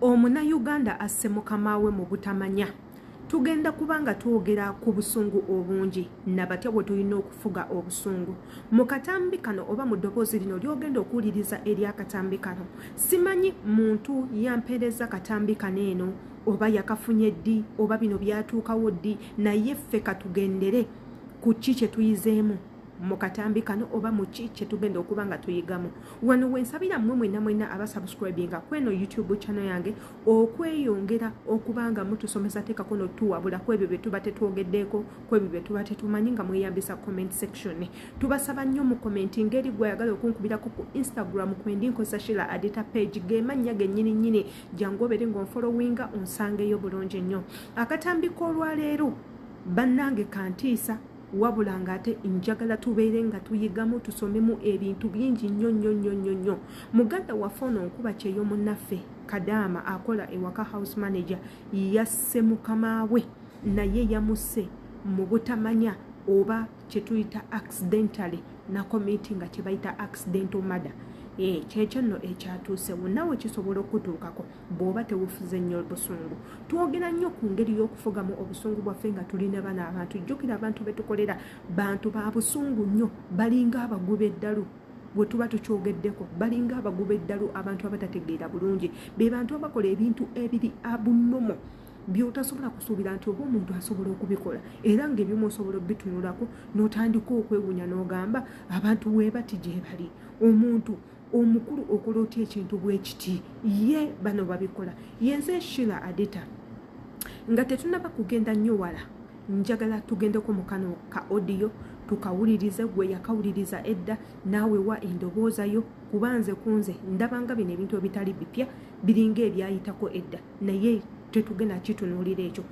Omunayuganda asse mukama we mu butamanya. Tugenda kuba nga twogera ku busungu obungi na batya bwe tulina okufuga obusungu. Mu katambi kano oba mu ddoboozi lino ly'ogenda okuwuliriza ery'akatambi kano, simanyi muntu yampeerezza katambi kano eno oba yakafunye ddi oba bino byatuukawo ddi, naye ffe katugendere ku ki kye tuyizeemu mu katambi kano oba mu ki kye tugenda okuba nga tuyigamu. Wano wensabira mmwe mwenna mwenna abasubscribinga kweno YouTube channel yange okweyongera okuba nga mutusomesa, teekako notuwabula ku ebyo bye tuba tetwogeddeeko, ku ebyo bye tuba tetumanyi nga mweyambisa comment section. Tubasaba nnyo mu commenti ngeri gweyagala okunkubirako ku Instagram kwendi nkozesa Sheila Adita page, ge mannya gennyini nnyini, jangu obeere ng'onfollowinga onsangeyo bulungi nnyo. Akatambi k'olwaleero bannange kantiisa, wabula ng'ate njagala tubeere nga tuyigamu, tusomemu ebintu bingi nnyo nnyo nnyo nnyo nnyo. Muganda waffe ono nkuba kyeyo munnaffe Kadaama akola ewaka, house manager, yasse mukama we, naye yamusse mu butamanya oba kye tuyita accidentally na committing nga kye bayita accidental murder. Kyekyo nno ekyatuusewo, naawe kisobola okutuukako bw'oba tewufuze nnyo busungu. Twogera nnyo ku ngeri y'okufugamu obusungu bwaffe nga tulina bano abantu. Jjukira abantu betukolera bantu ba busungu nnyo, balinga abaguba eddalu. Bwe tuba tukyogeddeko, balinga abaguba eddalu, abantu abatategeera bulungi, be bantu abakola ebintu ebiri abnormal by'otasobola kusuubira nti oba omuntu asobola okubikola, era ng'ebimu osobola obitunulako n'otandika okwewunya n'ogamba abantu weebati gye bali, omuntu omukulu okola otya ekintu bwe kiti? Ye bano babikola. Yenze Sheila Adita. Nga tetunaba kugenda nnyo wala, njagala tugendeko mu kano ka audio tukawulirize. Gwe yakawuliriza edda, naawe wa endowooza yo, kuba nze kunze ndabanga bino ebintu ebitali bipya, biringa ebyayitako edda, naye tetugenda kitunuulira ekyo.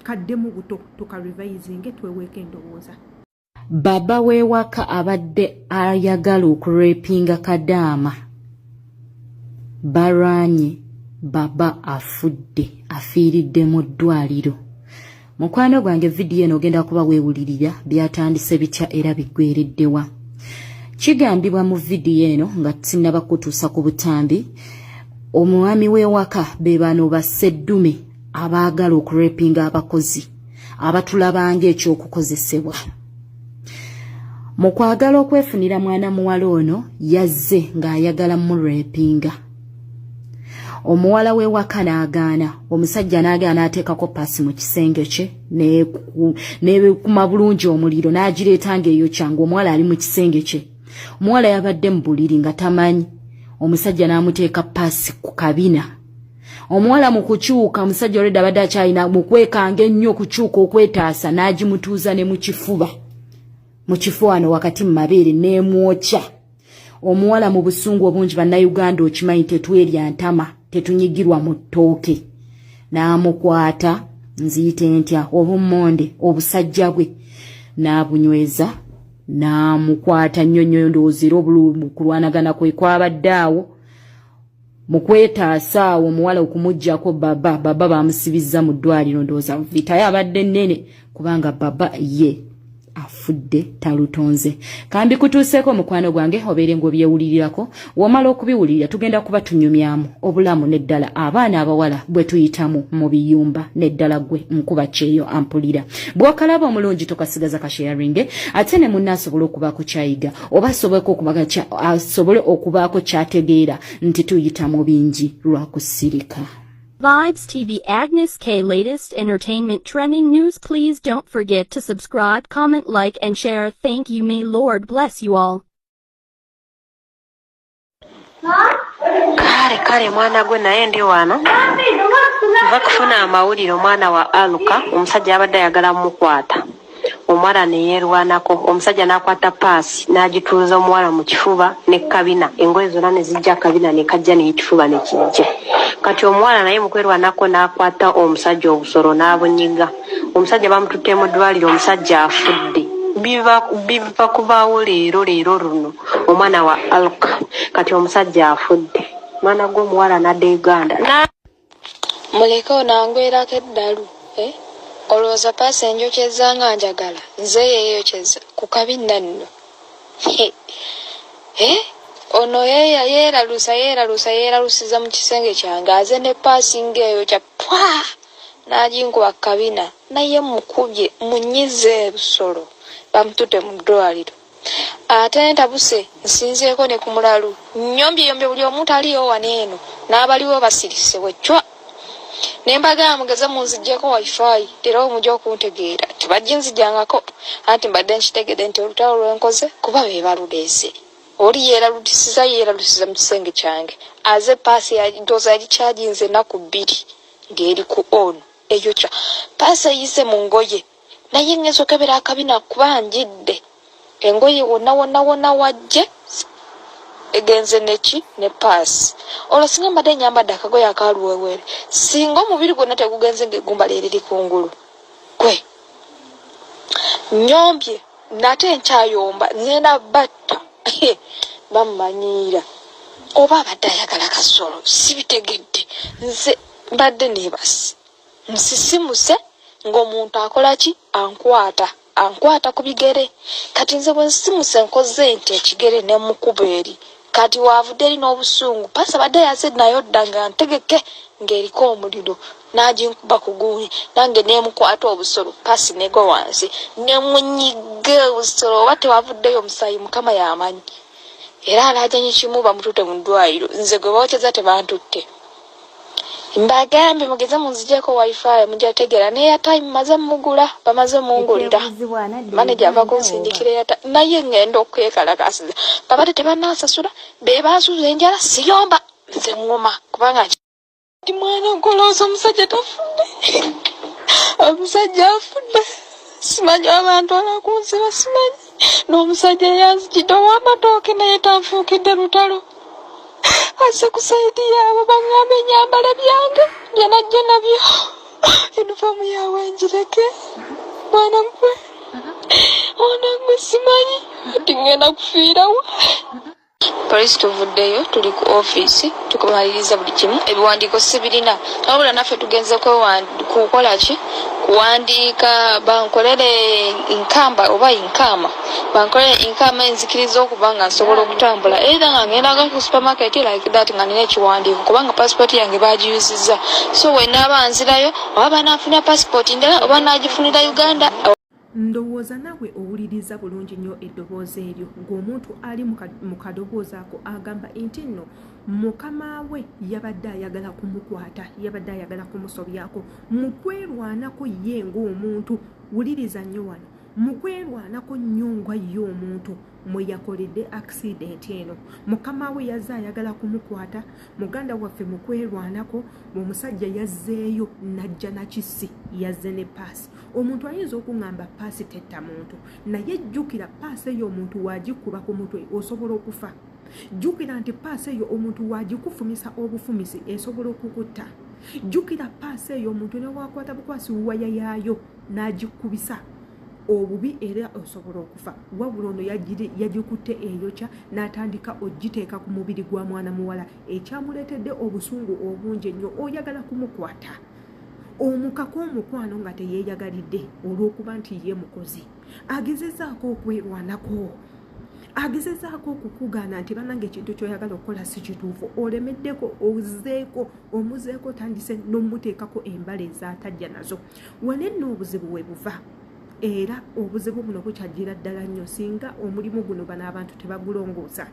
Kaddemu buto tukarevisinge, tweweeko endowooza. Baba w'ewaka abadde ayagala okurepinga Kadaama balwanye, baba afudde, afiiridde mu ddwaliro. Mukwano gwange, vidiyo eno ogenda kuba weewulirira byatandise bitya era biggwereddewa. Kigambibwa mu vidiyo eno, nga sinnaba kutuusa ku butambi, omwami w'ewaka be bano basseddume abaagala okurepinga abakozi abatulabanga ekyokukozesebwa. Mu kwagala okwefunira mwana muwala ono, yazze ng'ayagala murepinga. Omuwala w'ewaka n'agaana, omusajja n'agaana, n'ateekako paasi mu kisenge kye, nekuma bulungi omuliro, n'agireeta ng'eyokya ng'omuwala ali mu kisenge kye. Omuwala yabadde mu buliri nga tamanyi, omusajja n'amuteeka paasi ku kabina. Omuwala mu kukyuka, omusajja olwedde abadde akyalina mu kwekanga ennyo okukyuka okwetaasa, n'agimutuuza ne mu kifuba, mu kifo wano wakati mu mabeere, n'emwokya. Omuwala mu busungu obungi, Bannayuganda okimanyi tetwerya ntama, tetunyigirwa mu ttooke, n'amukwata, nziyite ntya, obummonde, obusajja bwe n'abunyweza, n'amukwata nnyo nnyo. Ndowooza era okulwanagana kwe kwabadde awo mu kwetaasa awo omuwala okumuggyako baba. Baba bamusibizza mu ddwaliro. Ndowooza vitayo abadde nnene kubanga baba ye afudde talutonze. Kambi kutuuseeko, mukwano gwange, obeere ng'obyewulirirako. W'omala okubiwulirira, tugenda kuba tunyumyamu obulamu neddala abaana abawala bwe tuyitamu mu biyumba, neddala gwe nkuba kyeyo ampulira. Bw'okalaba omulungi, tokasigaza, kasharinge ate ne munne asobole okubaako kyayiga oba asobole okubaako kyategeera nti tuyita mu bingi lwakusirika. Vibes TV Agnes K latest entertainment trending news. Please don't forget to subscribe, comment, like and share. Thank you. May Lord bless you all. Kale kale, mwana gwe, naye ndi wano nva kufuna amawulire. Omwana wa Aluka, omusajja abadde ayagala mumukwata, omuwala neyeerwanako, omusajja n'akwata paasi n'agituuza omuwala mu kifuba ne kabina, engoye zonna ne zijja kabina ne kajja n'ekifuba ne kijja. Kati omuwala naye mukwerwanako n'akwata omusajja obusolo n'abunyiga. Omusajja bamututte mu ddwaliro, omusajja afudde. Biva kubaawo leero, leero luno, omwana wa Alka. Kati omusajja afudde, mwana gw'omuwala n'adda Uganda. Muleke onangwerako eddalu, eh? Olowooza paasi enjokyeza nga njagala nze yeeyokyeza ku kabina nno, eh? Ono yeeralusa yeeralusa yeeralusiza mu kisenge kyange, aze ne paasi ng'eyokya pwa n'aginkuba kabina, naye mukubye munyize ebusolo, bamutute mu ddwaliro. Ate ntabuse nsinzeeko ne ku mulalu, nnyombye yombye buli omu taliiwo wano eno, n'abaliwo basirise bwecwa. Ne mbagamba mugeze munzigyeko wifi, era omujja okuntegeera tebaginzigyangako, anti mbadde nkitegedde nti olutalo lwenkoze kuba be baluleese. Oli yeeralusiza yeeralusiza mu kisenge kyange, aze paasi ndowooza yagikyajinze ennaku 2 ng'eri ku on eyokya. Paasi eyise mu ngoye, naye ngenza okebera akabina kuba njidde engoye wonna wonna wonna wajje egenze neki ne paasi. Olwo singa mbadde nyambadde akagoye akaluwewere, singa omubiri gwonna tegugenze ng'eggumba lyeriri kungulu gwe nyombye, nate nkyayomba ngenda batta bammanyiira. Oba abadde ayagala kasolo sibitegedde, nze mbadde neebase nsisimuse ng'omuntu akola ki, ankwata ankwata ku bigere. Kati nze bwe nsisimuse nkoze nti ekigere ne mukuba eri, kati waavudde eri n'obusungu. Paasi abadde yaze nayo dda nga ntegeke ng'eriko omuliro, n'aginkuba ku guuni, nange neemukwata obusolo, paasi negwa wansi nemunyiga obusolo, oba tewavuddeyo omusaayi Mukama y'amanyi. Era alaajanye kimu bamutute mu ddwaliro, nze gwe bookyeza tebantutte. Mbagambye mugeze munzigyeko wifi mujja tegeera, ne airtime maze mugula, bamaze mungulira, manager ava kunsindikira airtime, naye ngenda okwekalakasiza babadde tebannansasula, be bansuza enjala siyomba nze ŋŋuma kubanga ndi mwana golooza. Omusajja tafudde, omusajja afudde, simanyi abantu alakunsiba simanyi, n'omusajja eyanzijidde ow'amatooke naye tanfuukidde lutalo, aze ku side yaabwe baŋŋambe nyambale byange bye najja nabyo, yunifoomu yaabwe njireke. Mwana gwe, mwana gwe, simanyi ati ŋŋenda kufiirawa. Poliisi tuvuddeyo, tuli ku ofiisi tukumaliriza buli kimu, ebiwandiiko sibirina, wabula naffe tugenze kukola ki, kuwandiika bankolere nkamba oba inkama, bankolere inkama enzikiriza okuba nga nsobola okutambula, either nga ngendaga ku supermarket like that nga nina ekiwandiiko, kubanga passport yange bagiyuzizza. So wenaaba nzirayo oba bananfunira passport ndala oba nagifunira Uganda. Ndowooza naawe owuliriza bulungi nnyo eddoboozi eryo ng'omuntu ali mu kadoboozi ako agamba nti nno mukama we yabadde ayagala kumukwata, yabadde ayagala kumusobyako. Mu kwerwanako ye ng'omuntu, wuliriza nnyo wano, mu kwerwanako nnyo nga ye omuntu mwe yakoledde accident eno. Mukama we yazze ayagala kumukwata, muganda waffe mu kwerwanako omusajja yazzeeyo najja nakisi, yazze ne paasi. Omuntu ayinza okuŋŋamba paasi tetta muntu, naye jjukira paasi eyo omuntu waagikuba ku mutwe osobola okufa. Jjukira nti paasi eyo omuntu waagikufumisa obufumisi esobola okukutta. Jjukira paasi eyo omuntu newakwata bukwasi waya yaayo n'agikubisa obubi era osobola okufa. Wabula ono yagikutte eyokya n'atandika ogiteeka ku mubiri gwa mwana muwala, ekyamuleetedde obusungu obungi ennyo. Oyagala kumukwata omukaka omukwano nga teyeeyagalidde olw'okuba nti ye mukozi, agezezaako okwerwanako, agezezaako okukugaana nti bannange ekintu ky'oyagala okukola si kituufu, olemeddeko, ozeeko omuzeeko, otandise n'omuteekako embala ezaatajja nazo. Wane nno obuzibu we buva, era obuzibu buno bukyajjira ddala nnyo singa omulimu guno bano abantu tebagulongoosa.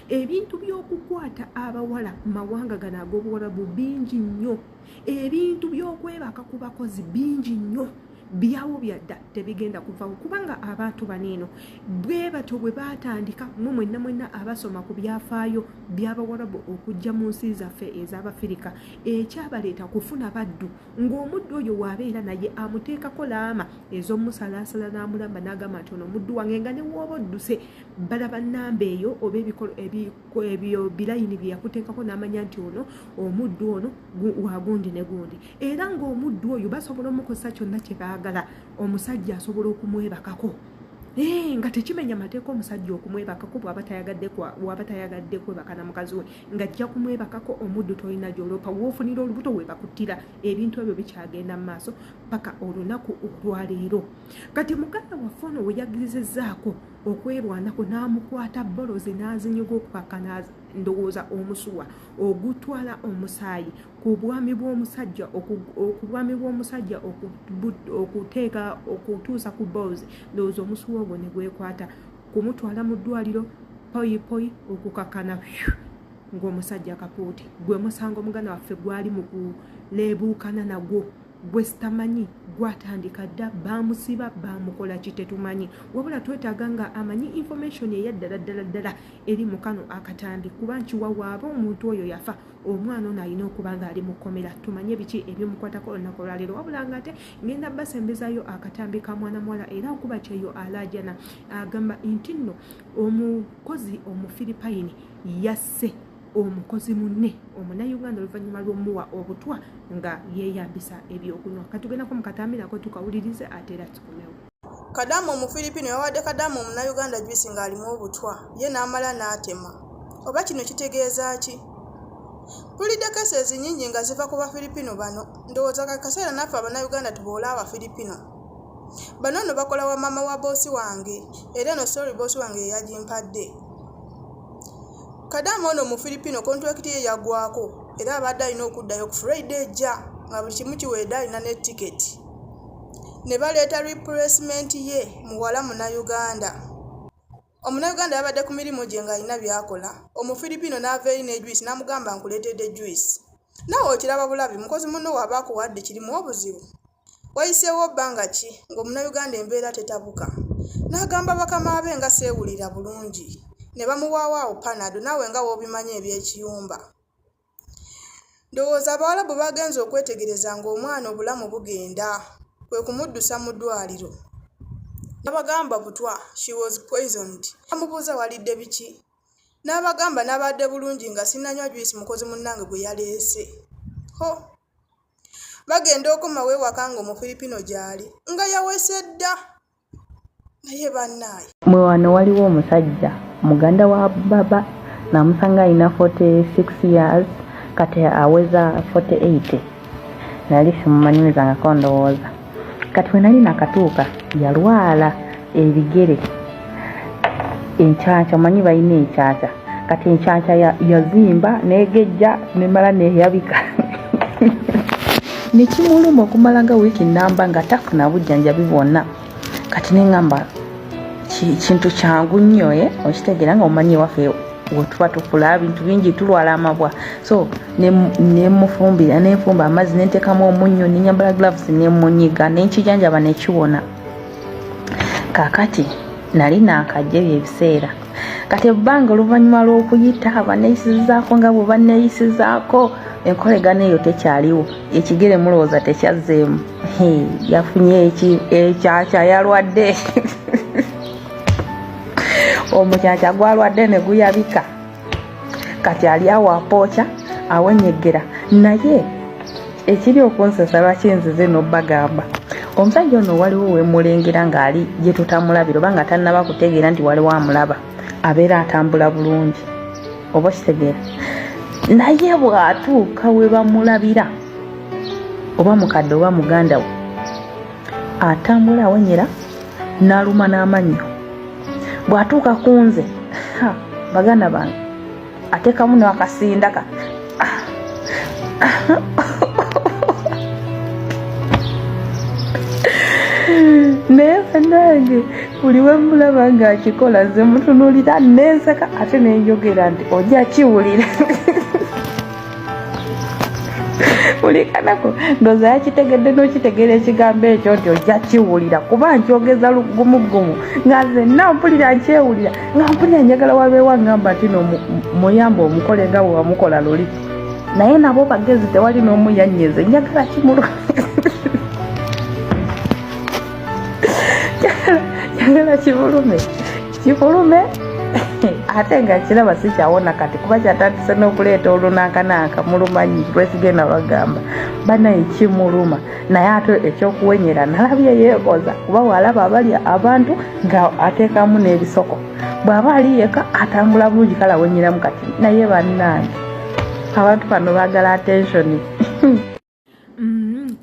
Ebintu by'okukwata abawala mu mawanga gano ag'obuwarabu bingi nnyo, ebintu by'okwebaka ku bakozi bingi nnyo, byawo byadda tebigenda kuvawo, kubanga abantu bano eno bwe batyo bwe baatandika. Mmwe mwenna mwenna abasoma ku byafaayo by'abawarabu okujja mu nsi zaffe ez'Abafirika, ekyabaleeta kufuna baddu, ng'omuddu oyo waabeera naye amuteekako laama ez'omusalaasala n'amulamba n'agamba nti ono omuddu wange, nga ne wooba odduse balaba namba eyo oba ebyo birayini bye yakuteekako n'amanya nti ono omuddu ono wa gundi ne gundi. Era ng'omuddu oyo basobola omukozesa kyonna kye baagala, omusajja asobola okumwebakako nga tekimenya mateeka omusajja okumwebakako bw'aba tayagadde kwebaka na mukazi we, ng'ajja kumwebakako. Omuddu tolina gy'oloopa, w'ofunira olubuto webakuttira. Ebintu ebyo bikyagenda mu maaso paka olunaku olwaleero. Kati muganda waffe ono we yagezezaako Okwerwanako n'amukwata bolozi n'azinyiga okukakana, ndowooza omusuwa ogutwala omusaayi ku bwami bw'omusajja, ku bwami bw'omusajja okuteeka okutuusa ku balls, ndowooza omusuwa ogwo ne gwekwata, kumutwala mu ddwaliro poyipoyi, okukakana ng'omusajja kapuuti. Gwe musango muganda waffe gwali mu kuleebuukana nagwo gwe sitamanyi gwatandika dda. Bamusiba, bamukola ki tetumanyi, wabula twetaaga nga amanyi information eya ddala ddala ddala eri mu kano akatambi, kuba nkiwa waaba omuntu oyo yafa, omwana ono alina okuba nga ali mu kkomera, tumanye biki ebimukwatako olunaku olwaleero. Wabula nga ate ngenda basembezayo akatambi ka mwana muwala era okuba kyeyo alaajana, agamba nti nno omukozi Omufiripayini yasse omukozi munne Omunauganda oluvannyuma lw'omuwa obutwa nga yeeyambisa ebyokunywa. Katugendako mu katambi nako tukawulirize, ate era tukomewo. Kadaama Omufiripino yawadde kadaama Omunauganda juice ng'alimu obutwa, ye n'amala n'atema. Oba kino kitegeeza ki? Mpulidde cases nnyingi nga ziva ku Bafiripino bano. Ndowooza ka kaseera naffe Abannayuganda tuboole Abafiripino. Bano nno bakola wa maama wa boosi wange, era eno story boosi wange ye yagimpadde. Kadaama ono Omufiripino kontulakiti ye yaggwaako era abadde alina okuddayo ku Friday ejja nga buli kimu kiwedde, alina ne tiketi. Ne baleeta replacement ye, muwala Munnayuganda. Omunnayuganda yabadde ku mirimu gye ng'alina by'akola, Omufiripino n'ava eri ne juice n'amugamba, "Nkuleetedde juice." Naawe okiraba bulabi, mukozi munno w'aba akuwadde kirimu obuzibu? Wayiseewo bbanga ki ng'Omunnayuganda embeera tetabuka. N'agamba bakama be nga seewulira bulungi. Ne bamuwaawo awo Panado, naawe nga w'obimanyi eby'ekiyumba. Ndowooza Abawalabu baagenze okwetegereza ng'omwana obulamu bugenda, kwe kumuddusa mu ddwaliro. N'abagamba butwa, she was poisoned. Bamubuuza, "Walidde biki?" N'abagamba, "Nabadde bulungi nga sinnanywa juice mukozi munnange gwe yaleese." Ho! Bagenda okomawo ewaka ng'Omufiripino gy'ali nga yawese dda. Naye bannaaye. Mwe wano waliwo omusajja muganda wa baba, namusanga alina 46 years, kati aweza 48. Nali simumanyizangako, ndowooza kati we nali nakatuuka yalwala ebigere, enkyanca. Omanyi balina enkyanca, kati enkyanca yazimba negejja nemala neyabika, nekimuluma okumala nga wiiki namba nga tafuna bujjanjabi bwonna. Kati neŋŋamba kintu kyangu nnyo, e okitegeera nga omanyi ewaffe wetuba tukula bintu bingi, tulwala amabwa. So nemufumbira, nenfumba amazzi, nenteekamu omunnyo, nenyambala gloves, nemunyiga, nenkijanjaba, nekiwona. Kakati nali naakajja ebyo ebiseera. Kati ebbanga oluvannyuma lw'okuyita baneeyisizaako nga bwe baneeyisizaako, enkolegano eyo tekyaliwo. Ekigere mulowooza tekyazzeemu? Yafunye ekyakya, yalwadde omukyakya, gwalwadde ne guyabika. Kati ali awo apooca, awenyegera. Naye ekiri okunsesa, lwaki nzize n'obbagamba, omusajja ono waliwo wemulengera ng'ali gye tutamulabira oba nga tannaba kutegeera nti waliwo amulaba, abeera atambula bulungi, oba okitegeera. Naye bw'atuuka we bamulabira, oba mukadde oba muganda we, atambula awenyera n'aluma n'amannyo. Bw'atuuka ku nze, baganda bange, ateekamu n'akasindaka. Naye bannange, buli wemulaba ng'akikola, nze mutunuulira nenseka, ate nenjogera nti ojja kiwulira. Buli kanaku ndowooza yakitegedde n'okitegeera ekigambo ekyo nti ojja kiwulira, kuba nkyogeza lugumugumu nga nzenna mpulira nkyewulira, nga mpulira njagala wabeewo ngamba nti no muyamba omukole nga bwe wamukola luli. Naye nabo bagezi, tewali n'omu yannyeze. Njagala kimulu, njagala kibulume, kifulume, ate nga kiraba sikyawona kati, kuba kyatandise n'okuleeta olunankananka. Mulumanyi lwesigenda bagamba banaye kimuluma. Naye ate ekyokuwenyera nalabye yeekoza, kuba walaba abali abantu nga ateekamu n'ebisoko, bw'aba ali yeka atambula bulungi, kale awenyeramu kati. Naye bannange, abantu bano baagala attention.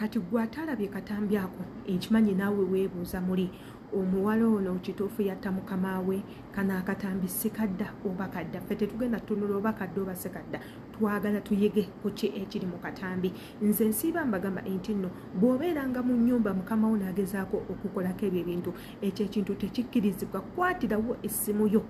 Kati gwe atalabye katambi ako, nkimanyi naawe weebuuza muli. Omuwala ono kituufu yatta mukama we. Kano akatambi sikadda oba kadda, ffe tetugenda tutunula oba kadda oba sikadda, twagala tuyige ku ki ekiri mu katambi. Nze nsiiba mbagamba nti nno bw'obeeranga mu nnyumba mukama wo n'agezaako okukolako ebyo ebintu, ekyo ekintu tekikkirizibwa. Kwatirawo essimu yo,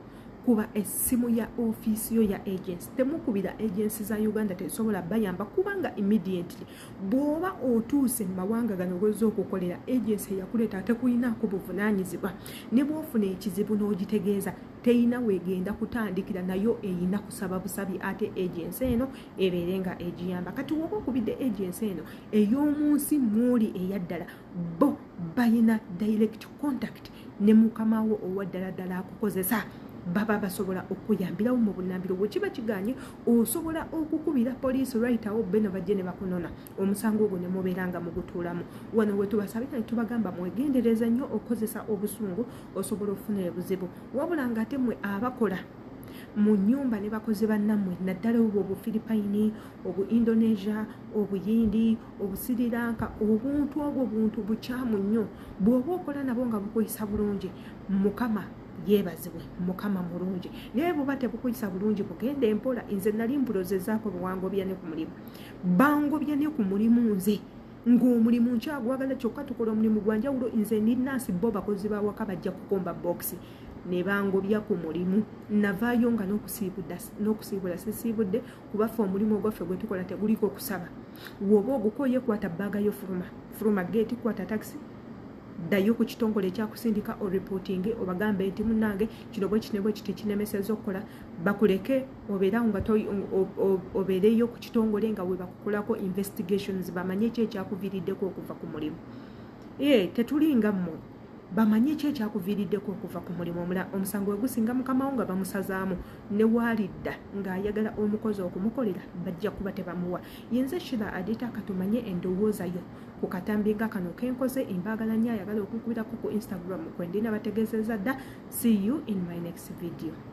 kuba essimu ya ofiisi yo ya agency. Temukubira agency za Uganda, tezisobola bayamba, kubanga immediately bw'oba otuuse mu mawanga gano gozza okukolera, agency eyakuleeta tekuyinaako buvunaanyizibwa. Ne bw'ofuna ekizibu n'ogitegeeza, teyina weegenda kutandikira, nayo eyina kusaba busabi ate agency eno ebeere nga egiyamba. Kati woba okubidde agency eno ey'omu nsi mwoli eyaddala, bo bayina direct contact ne mukama wo owa ddala ddala akukozesa, baba basobola okuyambirawo mu bunambiro. Bwe kiba kiganye, osobola okukubira poliisi right awo, beno bajje ne bakunona omusango ogwo ne mubeera nga mugutuulamu. Wano we tubasabira ne tubagamba mwegendereza nnyo okukozesa obusungu, osobola okufuna ebuzibu. Wabula nga ate mmwe abakola mu nnyumba ne bakozi bannammwe, naddala obwo Obufilipayini, obu Indonesia, Obuyindi, Obusiriranka, obuntu obwo buntu bukyamu nnyo. Bw'oba okola nabo nga bukuyisa bulungi, Mukama yeebazibwe, Mukama mulungi, naye buba tebukuyisa bulungi, bugenda empola. Nze nali mbulozezaako, bwangobya ne ku mulimu, bangobya ne ku mulimu. Nze ng'omulimu nkyagwagala, kyokka tukola omulimu gwa njawulo. Nze ndi naasi, bo bakozi bawaka, bajja kukomba bokisi, ne bangobya ku mulimu. Navaayo nga n'okusiibula sisiibudde, kuba ffe omulimu ogwaffe gwe tukola teguliko okusaba. Woba ogukoye, kwata bag yo, fuluma, fuluma geeti, kwata takisi, ddayo ku kitongole ekyakusindika, oreportinge, obagambe nti munnange kino bwe kino bwe kiti kinemeseza okukola. Bakuleke obeerawo nga obeereyo ku kitongole nga we bakukolako investigations, bamanye ki ekyakuviiriddeko okuva ku mulimu. Ye tetulinga mmwe, bamanye ki ekyakuviiriddeko okuva ku mulimu. Omusango we gusinga mukamawo nga bamusazaamu, ne waalidda ng'ayagala omukozi okumukolera, bajja kuba tebamuwa. Yenze Shira Adita. Katumanye endowooza yo ku katambi nga kano kenkoze. Embaagala nnyo. Ayagala okunkubirako ku Instagram kwendina, bategeezezza dda. See you in my next video.